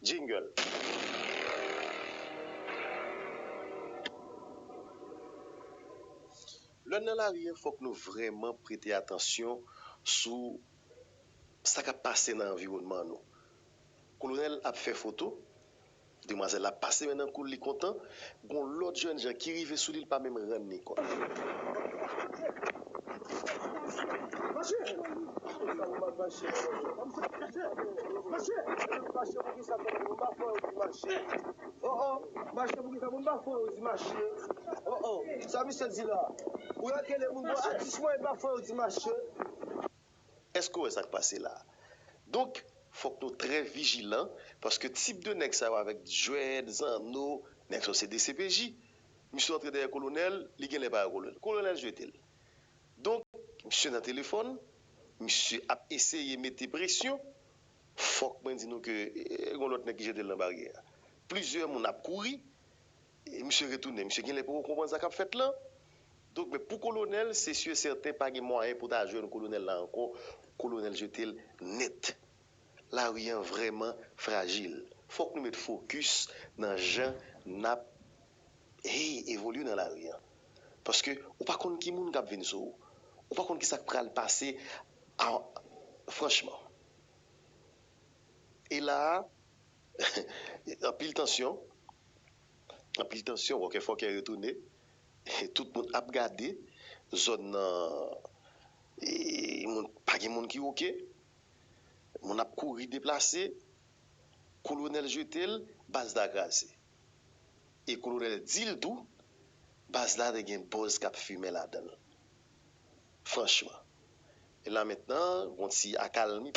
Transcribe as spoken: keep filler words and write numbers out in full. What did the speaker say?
Jingle. Lè n nan lari a, fòk nou vrèman prete atansyon sou sa k ap pase nan anviwònman nou. Kolonèl ap fè foto, demwazèl la pase men nan kou l, li kontan. Gon lòt jènjan ki rive sou li, l pa menm rann li kont. Mache! Mache! Mache! Mache! Mache! Oh, oh, mache pou kisa moun pa fè yo di mache. Oh, oh, sa misye di la? Ou rele moun bon atis mwen pa fè yo di mache. Èske w wè sa k pase la? Donk, fòk nou trè vijilan, paske tip de nèg sa yo avèk djwèd, zanno, nèg sa yo se D C P J. Misye antre dèyè kolonèl, li genlè pa wè kolonèl. Kolonèl jete l. Donk, misye nan telefòn, misye ap eseye mete presyon. Fòk mwen di nou ke eh, gon lòt nèg ki jete l nan baryè a. Plizyè moun ap kouri, e misye retounen. Misye genlè poko konprann sa k ap fèt lan. Donk, men pou kolonèl, se si e sèten, pa gen mwayen pou ta jwenn kolonèl la ankò. Kolonèl jete l nèt. Lari an vrèman frajil. Fòk nou met fokis nan jan n ap, hey, evolye nan lari an. Paske ou pa konn ki moun k ap vin sou ou. Ou pa konn ki sa k pral pase. A, franchman. E la a, anpil tansyon. Anpil tansyon, wòkè fòkè retounen. Tout moun ap gade. Zòn nan, e, moun, pa gen moun ki oke. Moun ap kouri deplase. Kolonèl jete l, baz la kraze. E kolonèl di l tou, baz la te gen bòz k ap fimen ladan l. Franchman. E la mentnan, gon ti akalmi.